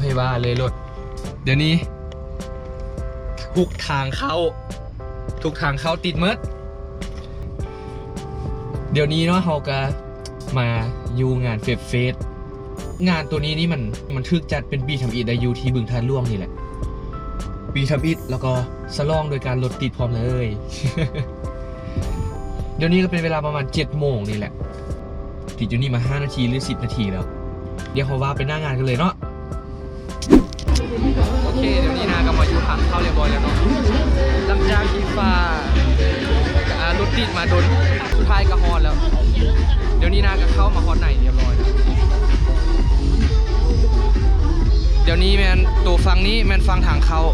ໃຫ້ວ່າເລີຍໂລດ. ດຽວນີ້ທຸກທາງເຂົ້າ ທຸກທາງເຂົ້າຕິດໝົດ. ດຽວນີ້ເນາະ ເຮົາກະມາຢູ່ງານເຟບເຟສ. ງານໂຕນີ້ນີ້ມັນ ມັນຖືກຈັດເປັນປີທຳອິດໄດ້ຢູ່ທີ່ບຶງທາດຫຼວງນີ້ແຫຼະ. ປີທຳອິດ ແລ້ວກໍສະຫຼອງໂດຍການລົດຕິດພ້ອມເລີຍ. ດຽວນີ້ກໍເປັນເວລາປະມານເຈັດໂມງນີ້ແຫຼະ. ຕິດຢູ່ນີ້ມາຫ້ານາທີ ຫຼື ສິບນາທີແລ້ວ. ດຽວເຮົາວ່າໄປໜ້າງານກັນເລີຍເນາະ. ໂອເຄ ດຽວນີ້ນາກໍມາຢູ່ທາງເຂົ້າຮຽບຮ້ອຍແລ້ວເນາະ. ຫຼັງຈາກທີ່ຝ່າ ອ່າ ລົດຕິດມາດົນ ສຸດທ້າຍກໍຮອດແລ້ວ. ດຽວນີ້ນາກໍເຂົ້າມາຮອດໃນຮຽບຮ້ອຍແລ້ວ. ດຽວນີ້ແມ່ນ ໂຕຝັ່ງນີ້ແມ່ນຝັ່ງທາງເຂົ້າ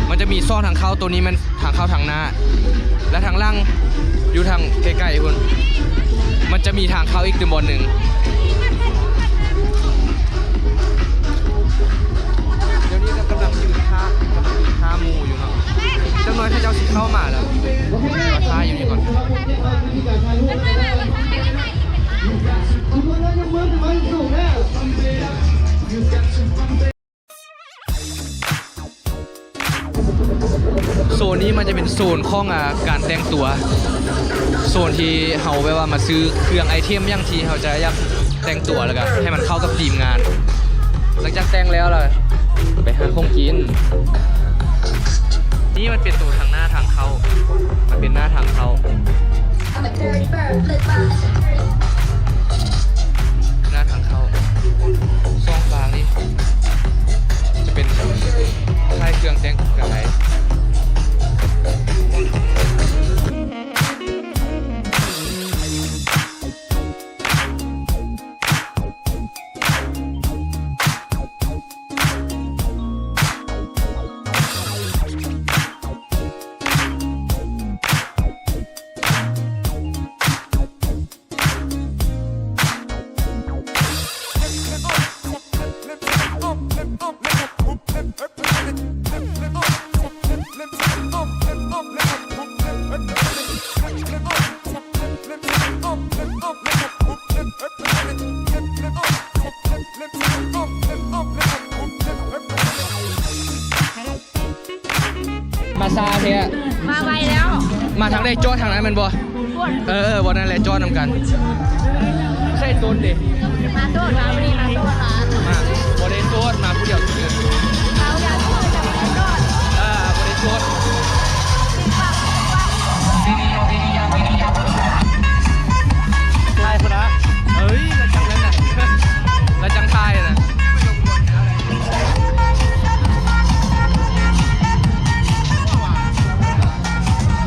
ມັນຈະມີສອງທາງເຂົ້າ. ໂຕນີ້ແມ່ນ ທາງເຂົ້າທາງໜ້າ ແລະ ທາງຫຼັງ ຢູ່ທາງໃກ້ໆພຸ້ນ ມັນຈະມີທາງເຂົ້າອີກຕື່ມບ່ອນໜຶ່ງ. ດຽວນີ້ກໍກຳລັງຢືນຖ້າ ກຳລັງຢືນຖ້າໝູ່ຢູ່ເນາະ. ຈັກໜ້ອຍເຂົາເຈົ້າຊິເຂົ້າມາແລ້ວ. ລໍຖ້າຢູ່ນີ້ກ່ອນ. ໂຊນນີ້ມັນຈະເປັນໂຊນຂອງ ອ່າ ການແຕ່ງຕົວ ໂຊນທີ່ເຮົາແບບວ່າມາຊື້ເຄື່ອງໄອເທັມຫຍັງທີ່ເຮົາຈະຢາກແຕ່ງຕົວ ແລ້ວກະໃຫ້ມັນເຂົ້າກັບທີມງານ. ຫຼັງຈາກແຕ່ງແລ້ວລະໄປຫາຂອງກິນ. ນີ້ມັນເປັນໂຕທາງໜ້າທາງເຂົ້າ ມັນເປັນໜ້າທາງເຂົ້າ. ໜ້າທາງເຂົ້າ ສອງຟາງນີ້ຈະເປັນຂາຍເຄື່ອງແຕ່ງກາຍ. ມາຊ້າແທ້. ມາໄວແລ້ວ. ມາທາງໃດ ຈອດທາງນັ້ນແມ່ນບໍ່? ເອີ ເອີ ບໍ່ ນັ້ນແຫຼະ ຈອດນຳກັນ. ໃສ່ຕົ້ນເດ. ມາໂສດ ມາມື້ນີ້ມາໂສດ ມາ ມາ ບໍ່ໄດ້ໂສດ ມາຜູ້ດຽວຊື່ໆ. ເອີ ບໍ່ໄດ້ໂສດ. ຖ່າຍພຸ້ນນະ. ເອີຍ ລະຈັງນັ້ນນະ ລະຈັງຖ່າຍນະ.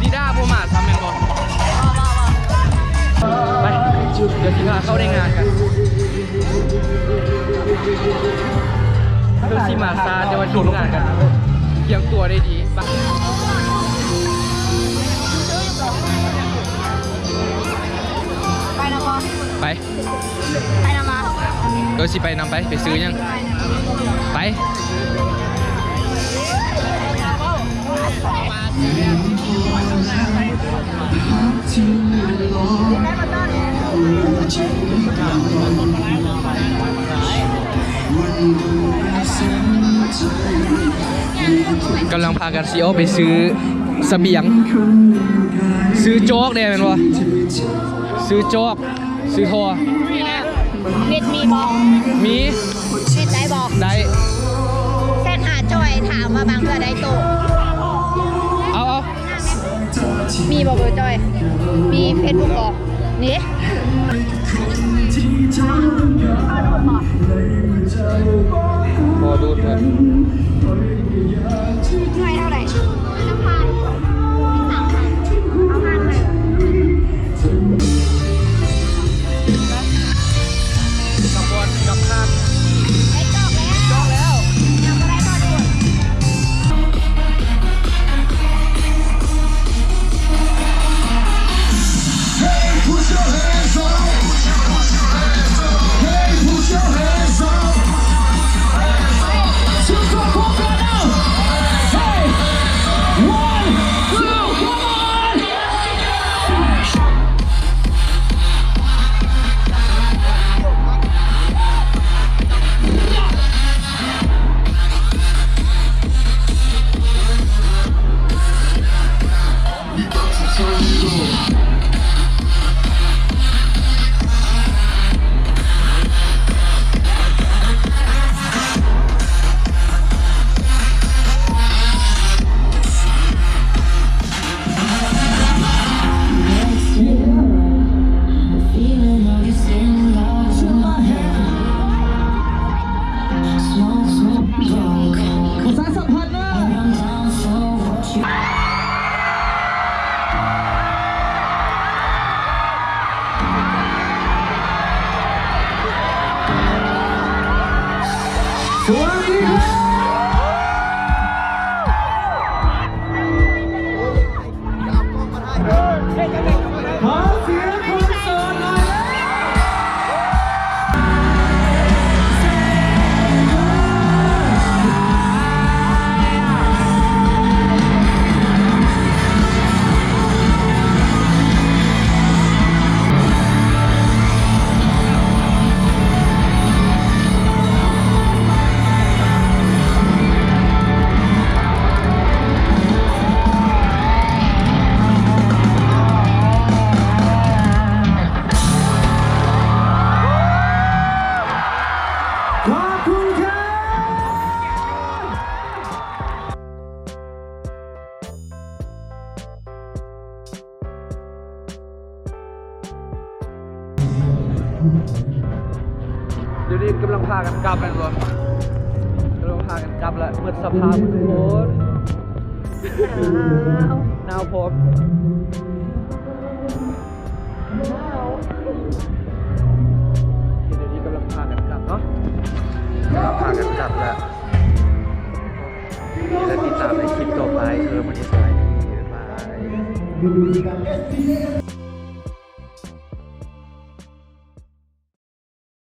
ດີດ້າບໍ່ມາຊ້ຳແມ່ນບໍ່? ໄປ ດຽວຊິພາເຂົ້າໃນງານກັນ. ເພິ່ນຊິມາຊ້າ ແຕ່ວ່າທີມງານກັນກຽມຕົວໄດ້ດີ. ໄປ ໄປນຳບໍ່? ໄປ. ໄປນຳມາ. ເອີ ຊິໄປນຳໄປ ໄປຊື້ຫຍັງ? ໄປ. ກຳລັງພາກັນຊິອອກໄປຊື້ສະບຽງ ຊື້ຈອກແດ່ແມ່ນບໍ່? ຊື້ຈອກ ຊື້ທໍ່. ເນັດມີບໍ່? ມີ. ເນັດໄດ້ບໍ່? ໄດ້. ແຊັດຫາຈອຍ ຖາມວ່າບາງເທື່ອໄດ້ໂຕ. ເອົາ ເອົາ. ມີບໍ່ເບີຈອຍ? ມີເຟສບຸກບໍ່? ນີ້. ພໍດູດເພິ່ນ. ໜ່ວຍເທົ່າໃດ? ກັບບ່ອນ ກັບຂ້າງ. ໄດ້ຈອກແລ້ວ ໄດ້ຈອກແລ້ວ. Hey, put your hands up. Hey, put your hands up. Hey, one, ດຽວນີ້ກຳລັງພາກັນກັບແມ່ນບໍ່? ກຳລັງພາກັນກັບລະ ໝົດສະພາບທຸກຄົນ ໜາວ ໜາວພ້ອມ. ດຽວນີ້ກຳລັງພາກັນກັບເນາະ ກຳລັງພາກັນກັບລະ ແລະ ຕິດຕາມໃນຄລິບຕໍ່ໄປ. ເອີ ມື້ນີ້ສະບາຍດີ ບາຍບາຍ.